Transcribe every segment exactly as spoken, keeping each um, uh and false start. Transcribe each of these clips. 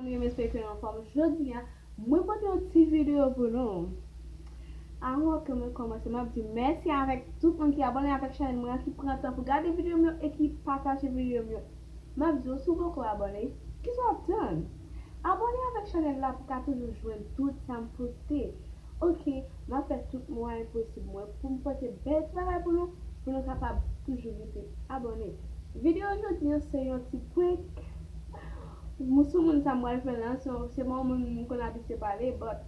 Mwen espere ke nou anfòm. Jodi a, mwen pote yon ti videyo pou nou. Avan ke mwen kòmanse, m ap di mèsi avèk tout moun ki abòne avèk chanèl mwen an, ki pran tan pou gade videyo m yo e ki pataje videyo m yo. M ap di w, si w poko abòne, kisa w ap tann? Abòne avèk chanèl la pou w ka toujou jwenn tout sa m poste. Ok, m ap fè tout mwayen posib mwen pou m pote bèl ti bagay pou nou, pou nou kapab toujou rete abòne. Videyo jodi an se yon ti prank. Mwen sou moun sa m pral fè la, se, se pa yon moun m konn abitye pale, but,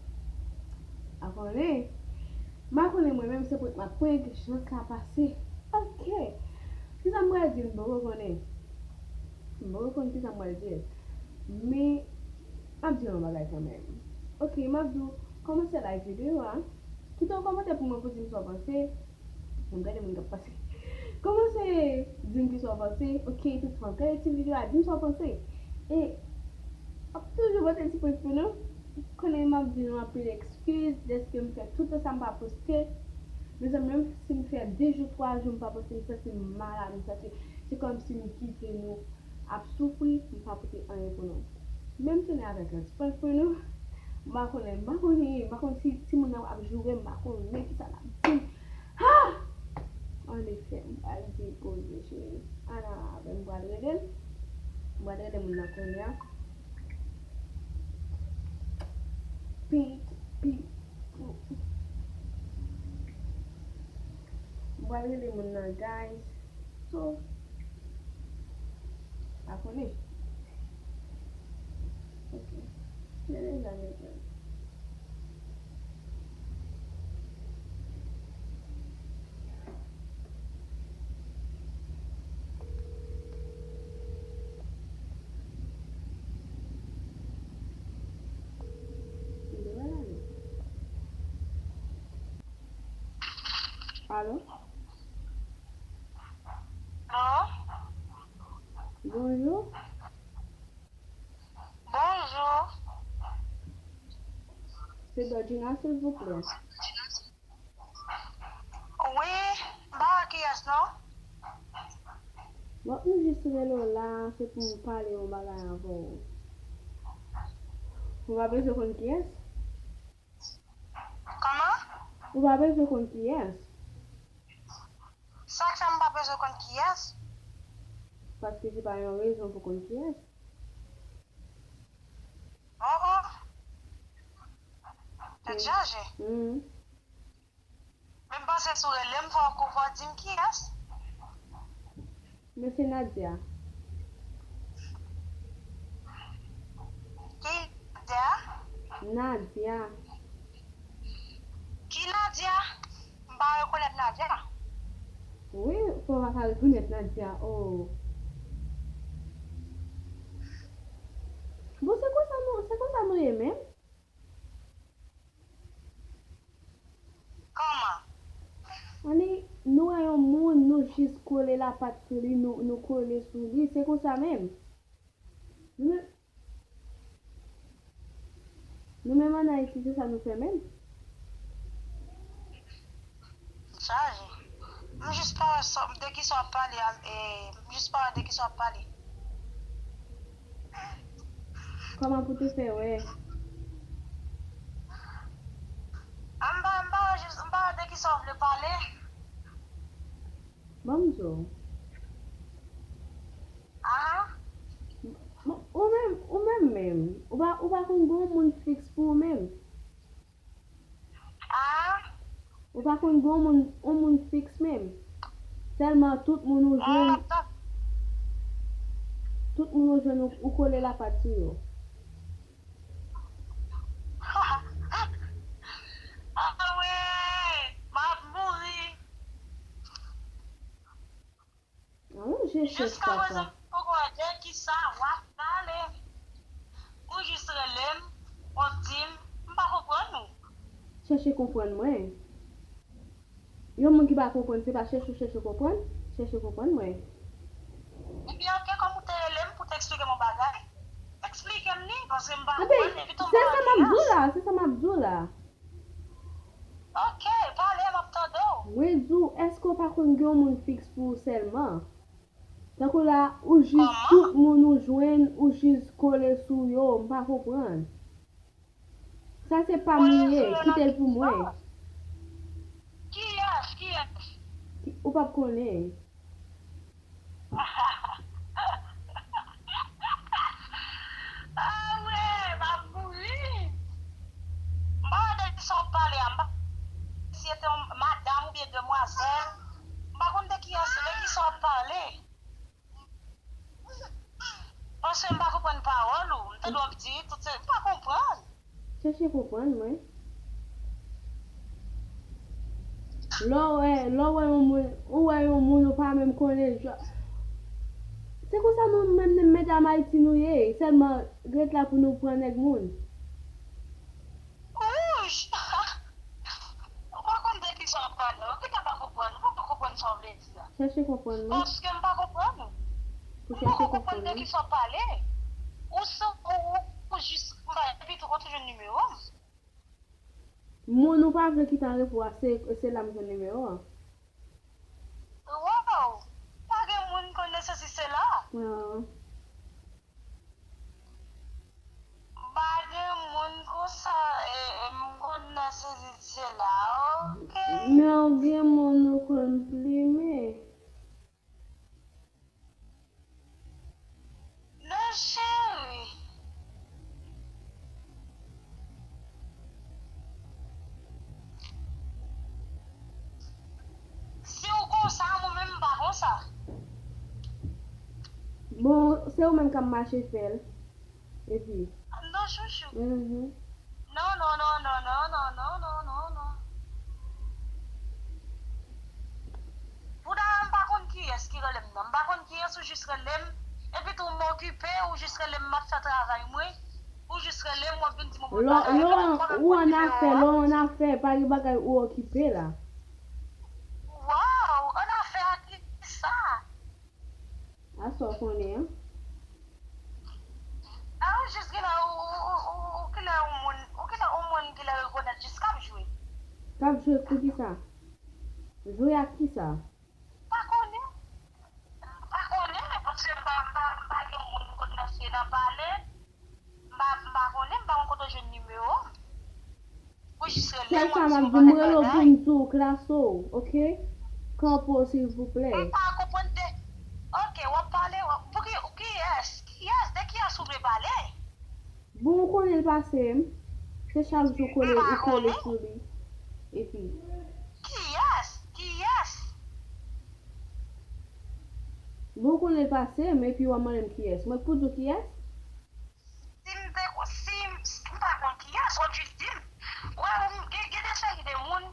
a konnen. M pa konnen mwen menm se prank m ap prank, jan sa pase. Ok. Kisa m pral di l, m poko konnen. M poko konn kisa m pral di l. Men, m ap di yon bagay kanmenm. Ok, m ap di w, kòmanse like videyo a. Kite yon kòmantè pou mwen pou di m sa w panse. Bon, gade moun k ap pase. Kòmanse di m kisa w panse. Ok, tout fanm, gade ti videyo a, di m sa w panse. E, m ap toujou pote ti prank pou nou. Konnen m ap di nou anpil eskiz dèske m fè tout tan sa m pa poste. Mezanmi, menm si m fè de jou, twa jou m pa poste, m santi m malad, m santi se kòmsi m kite nou ap soufri, m pa pote anyen pou nou. Men m tounen avèk yon ti prank pou nou. M pa konnen, m pa konnen, m pa konn si timoun nan ap joure m, m pa konnen kisa l ap di m. Ha! Anefè, m pral di koze cheri. Ann avè m, m pral rele l. M pral rele moun nan kounye a. Pink, pink. M pral rele moun nan, guys. So, pa konnen. Ok. Rele l la, rele l. Alo? Alo? Bonjou. Bonjou. Se Dodjina, silvouplè. Wi, m pa wè kiyès non. Bon, m jis rele w la, se pou m pale yon bagay avè w. Ou pa bezwen konn kiyès? Kòman? Ou pa bezwen konn kiyès. Sa k fè m pa bezwen konn kiyès? Paske se pa yon rezon pou konn kiyès. Oh, oh. Tèt chaje. Mm. Men m panse si w rele m, fò w, fò w di m kiyès. Men se Nadia. Ki Nadia? Nadia. Ki Nadia? M pa rekonèt Nadia. Wi, fò w pa ka rekonèt Nadia. Oh. Bon, se konsa nou, se konsa nou ye menm? Kòman? Ann, nou wè yon moun, nou jis kole lapat sou li, nou, nou kole sou li. Se konsa menm. Nou menm, nou menm ann Ayiti, se sa nou fè menm. Chaje. M jis pa wè sa, de kisa w ap pale a, e, m jis pa wè de kisa w ap pale. Kòman pou te fè wè? A, m pa, m pa wè jis, m pa wè de kisa w vle pale. Ban m di w. Aha. Bon, ou menm, ou menm menm, ou pa, ou pa konn gen yon moun fiks pou ou menm? Ah. Ou pa konn gen yon moun, yon moun fiks menm. Sèlman tout moun ou jwenn, ah, tout moun ou jwenn ou, ou kole lapat sou yo. Ah wi, m ap mouri. Alon, je chèch papa. Jiskaprezan, m poko wè de kisa w ap pale. Ou jis rele m, w ap di m, m pa konprann ou. Chèche konprann mwen. Yon moun ki pa konprann, se pa chèche w chèche konprann? Chèche konprann mwen. Ebyen, ok, kòm ou te rele m pou te eksplike m yon bagay, eksplike m li, paske m pa konprann, epi tou m pa anyen. Ebyen, se sa m ap di w la, se sa m ap di w la. Ok, pale, m ap tande w. Mwen di w, èske w pa konn gen yon moun fiks pou ou sèlman? Tankou la, ou jis tout moun ou jwenn, ou jis kole sou yo, m pa konprann. Sa se pa m li ye, kite l pou mwen. Kiyès, kiyès? Ou p ap konnen. Ah wi, m ap mouri. M pa wè de kisa w ap pale a, m pa si se te yon madanm oubyen demwazèl. M pa konn de kiyès, de kisa w ap pale. Paske m pa konprann pawòl ou. M tande w ap di tout se, m pa konprann. Chèche konprann mwen. Lè w wè, lè w wè yon moun, ou wè yon moun ou pa menm konnen l. Se konsa nou menm, menm medam Ayiti nou ye. Sèlman ret la pou nou pran nèg moun. Wouch! Ou pa konn de kisa w ap pale. Ou gentan pa konprann. Ou pa konprann sa w vle di a. Chèche konprann mwen. Paske m pa konprann ou. Ou pa konprann de kisa w ap pale. Ou san, ou, ou, ou jis, m pa, epi tou, kote w jwenn nimewo m? Moun ou pa vle kite an repo a, se, se la m jwenn nimewo an. Wow! Pa gen moun konn nan sesi sela. Ah. Pa gen moun konsa, e, e, m konn nan sesi sela, ok? Men ou gen moun ou konn plimen. Non, cheri. Si w konsa, mwen menm m pa konsa. Bon, se ou menm k ap mache fè l. Epi. Non, chouchou. Mhm. Non, non, non, non. Pou dayè, m pa konn kiyès ki rele m nan. M pa konn kiyès, ou jis rele m. Epi tou, m okipe, ou jis rele m, m ap fè travay mwen. Ou jis rele m, w ap vin di m yon bagay. Lè w an afè, lè w an afè, pa gen bagay ou okipe la. Waw, an afè a kisa? A sa w konnen an? A, ou jis genlè, ou, ou, ou, ou, ou genlè yon moun, ou genlè yon moun genlè rekonèt jis k ap jwe. K ap jwe pou kisa? Jwe ak kisa? Pa konnen. Pa konnen, men paske m pa, m pa, m pa gen moun m konn nan se nan pale. M pa, m pa konnen, m pa konn kote w jwenn nimewo m. Ou jis rele m, w ap di m yon bagay. Sèl sa m ap di w, m rele w pou m di w klase w, oke? Kanpe w, silvouplè. M pa konprann de, oke, w ap pale, w ap, pou ki, kiyès? Kiyès? De kiyès ou vle pale? Bon, ou konnen l pase m. Se chak jou kole, ou kole sou li. Epi. Kiyès? Kiyès? Bon, ou konnen l pase m, epi w ap mande m kiyès. Mwen k pou di w kiyès? Si m te ko-, si m, si m pa konn kiyès, w ap jis di m. Ou wè, ou gen, gen de seri de moun,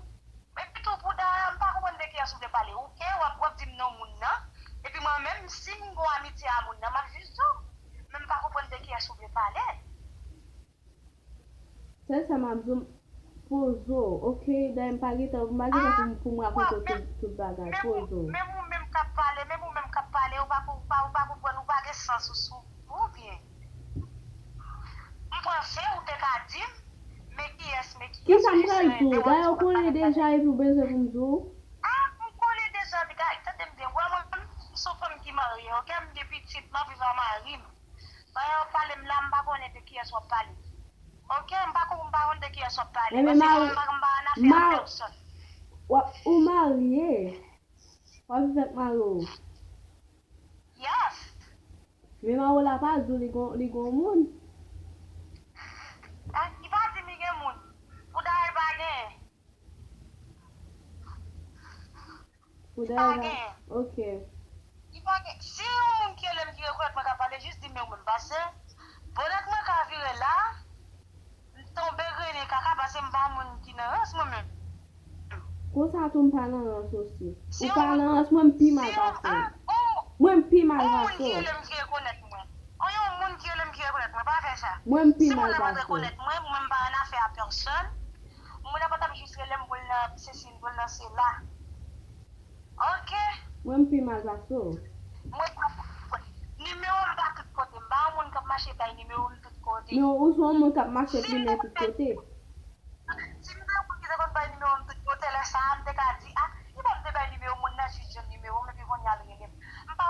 epi tou pou dayè, m pa konprann de kiyès ou vle pale. Oke, w ap, w ap di m non moun nan. Epi mwen menm, si m gon amitye a moun nan, m ap jis di w. Men m pa konprann de kiyès ou vle pale. Sèl sa m ap di w, poze w, oke? Dayè m pa gentan, m pa gentan pou m, pou m rakonte w tout, tout bagay. Poze w. Menm ou menm k ap pale, menm ou menm k ap pale, ou pa, ou pa, ou pa konprann, ou pa gen sans ou sou ou byen. M panse ou te ka di m, men kiyès, men kiyès. Kisa m pral di w? Dayè ou konnen deja epi ou bezwen pou m di w? A, m konnen deja, tande m byen. Wè mwen, m se yon fanm ki marye, oke? M gen pitit, m ap viv ak mari m. Pandan w ap pale m la, m pa konnen de kiyès w ap pale. Oke, m pa konn, m pa konn de kiyès w ap pale. Paske mwen, m pa, m pa annafè ak pèsòn. Ou marye? W ap viv ak mari w? Yes. Men mari w la pa di w li gon, li gon moun. Li pa di m li gen moun. Pou dayè l pa genyen. Pou dayè la, oke. Li pa gen. Si yon moun ki rele m ki rekonèt mwen k ap pale, jis di m men ou menm. Paske bonèt mwen ka vire la, m tonbe grennen kaka, paske m pa yon moun ki nan rans mwen menm. Konsa tou m pa nan rans osi. Ou pa nan rans, mwen m pi mal pase w. Mwen m pi mal pase w. Yon moun ki rele m ki rekonèt mwen. Yon moun ki rele m ki rekonèt mwen, pa fè sa. Mwen m pi mal pase w. Si moun nan pa t rekonèt mwen, mwen m pa annafè a pèsòn. Moun nan pa t ap jis rele m pou l nan sesi, pou l nan sela. Oke. Mwen m pi mal pase w. Mwen pa, nimewo m pa tout kote. M pa yon moun k ap mache bay nimewo m tout kote. Men ou se yon moun k ap mache plimen tout kote. Si m te yon moun ki te konn bay nimewo m tout kote, lè sa a, m te ka di, a, li pa m te bay nimewo moun nan, jis jwenn nimewo m, epi kounye a l rele m. M pa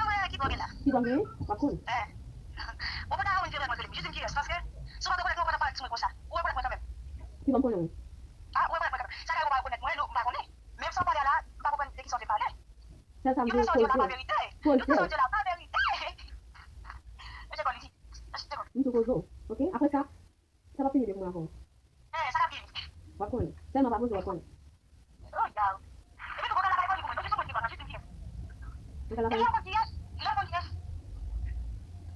wè ki dwa gen la. Ki dwa gen? W ap konn. Eh. Ou pa ta konn ki dwa mwen rele m. Jis di m kiyès, paske si w pa rekonèt mwen, ou pa ta pale ak timoun konsa. Ou rekonèt mwen kanmenm. Ki dwa m konnen w? Ah, ou rekonèt mwen kanmenm. Sa ka ou pa rekonèt mwen, nou, m pa konnen. Menm sa w pale a la, m pa konprann de kisa w te pale. Sèl sa m vle koze. Yon sa w di la pa verite. Yon sa w di la pa verite. Mesye Gòl, li di. Mesye Gòl. M tou koze w. Ok? Apre sa, sa p ap fini byen pou mwen avè w. Eh, sa k ap fini. W ap konnen. Sèlman pa poze, w ap konnen. Oh, yaw. Epi tou, ou ka lakay Gòl li pou mwen. Donk, jis ou konn ki dwa, jis di m kiyès. Ou ka lakay. Epi ou konn kiyès? Ou konn kiyès?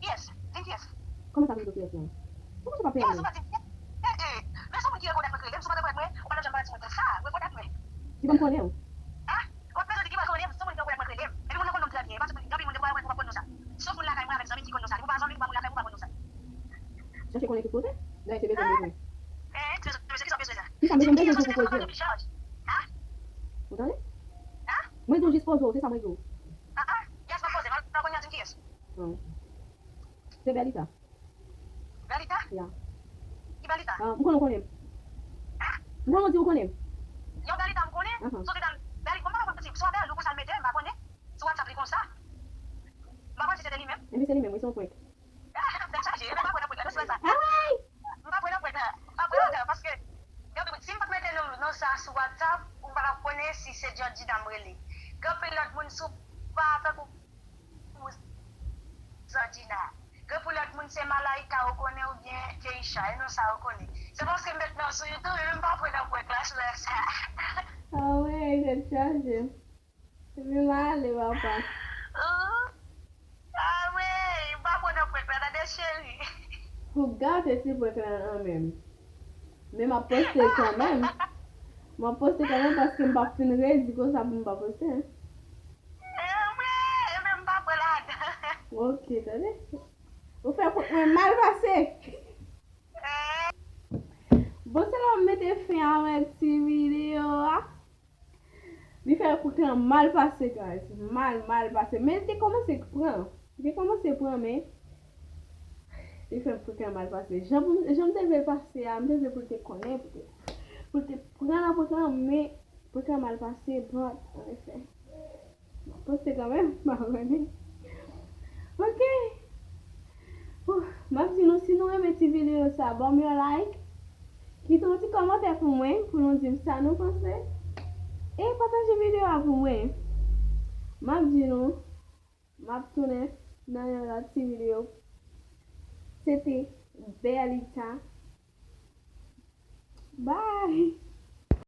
Kiyès? Di m kiyès? Kòman sa vin tou kiyès la? Kòman sa pa fè? Kiyès ou pa di m kiyès? Eh, eh. Men se yon moun ki rekonèt mwen k rele m, si w pa rekonèt mwen, ou pa t ap janm pale di mwen konsa. Rekonèt mwen. Ki ban m konnen w? Ah? Kot mezon di ki pa konnen m, se moun ki rekonèt mwen k rele m. Epi moun nan konn non m trè byen, e pa tout moun, gen anpil moun defwa yo wè m, yo pa konn non sa. Sof moun lakay mwen avèk zanmi m ki konn non sa. Depi w pa zanmi m, ou pa moun lakay mwen, ou pa konn non sa. Chèche konnen ki kote? Dayè se bezwen bezwen. Eh, ti bezwen, se kisa w bezwen la? Kisa m bezwen bezwen tou pou koze? Ou tande? Mwen di w jis poze w, se sa mwen di w. Ah, ah, yes, mwen poze, m ap konnen di m kiyès. Se Bèlita. Bèlita? Ya. Ki Bèlita? Ah, m konnen w konnen m. Ah? M konnen w di w konnen m. Yon Bèlita m konnen? Ahan. Si w te tann Bèli-, bon, m pa konn si, si w a Bèli, ou konsa l mete, m pa konnen. Sou WhatsApp li konsa. M pa konn si se te li menm. Epi se li menm, wi, se yon prank. Ah, tèt chaje, epi m pa kwè nan prank la, nou sou sa. Ay! M pa kwè nan prank la. M pa kwè ladan, paske, gade, si m pa t mete non, non sa sou WhatsApp, ou pa t ap konnen si se Georgina m rele. Gen anpil lòt moun sou pa tankou Georgina. Gen pou lòt moun se Malaika ou konnen oubyen Keisha, e non sa ou konnen. Se paske m met non sou YouTube, epi m pa kwè nan prank la, sou lè sa. Ah wi, tèt chaje. Epi m ale, papa. Oh. Ah wi, m pa kwè nan prank la, tande cheri. Ou gate ti prank la an menm. Men m ap poste kanmenm. M ap poste kanmenm paske m p ap fin redi konsa pou m pa poste. Eh, wi, e menm m pa pran ladan. Ok, tande. Ou fè prank mwen mal pase. Eh. Bon, se la m mete fen avèk ti videyo a. Li fè prank lan mal pase, guys. Mal, mal pase. Men li te kòmanse pran. Li te kòmanse pran, men li fè prank lan mal pase. Jan pou, jan m te vle l pase a, m te vle pou l te konnen, pou l te, pou l te pran nan prank lan, men prank lan mal pase, but, ann efè. M ap poste kanmenm, m pa konnen. Ok. Ouh, m ap di nou, si nou renmen ti videyo sa, ban m yon like. Kite yon ti kòmantè pou mwen, pou nou di m sa nou panse. E pataje videyo a pou mwen. M ap di nou, m ap tounen nan yon lòt ti videyo. Se te Bèlita. Bye!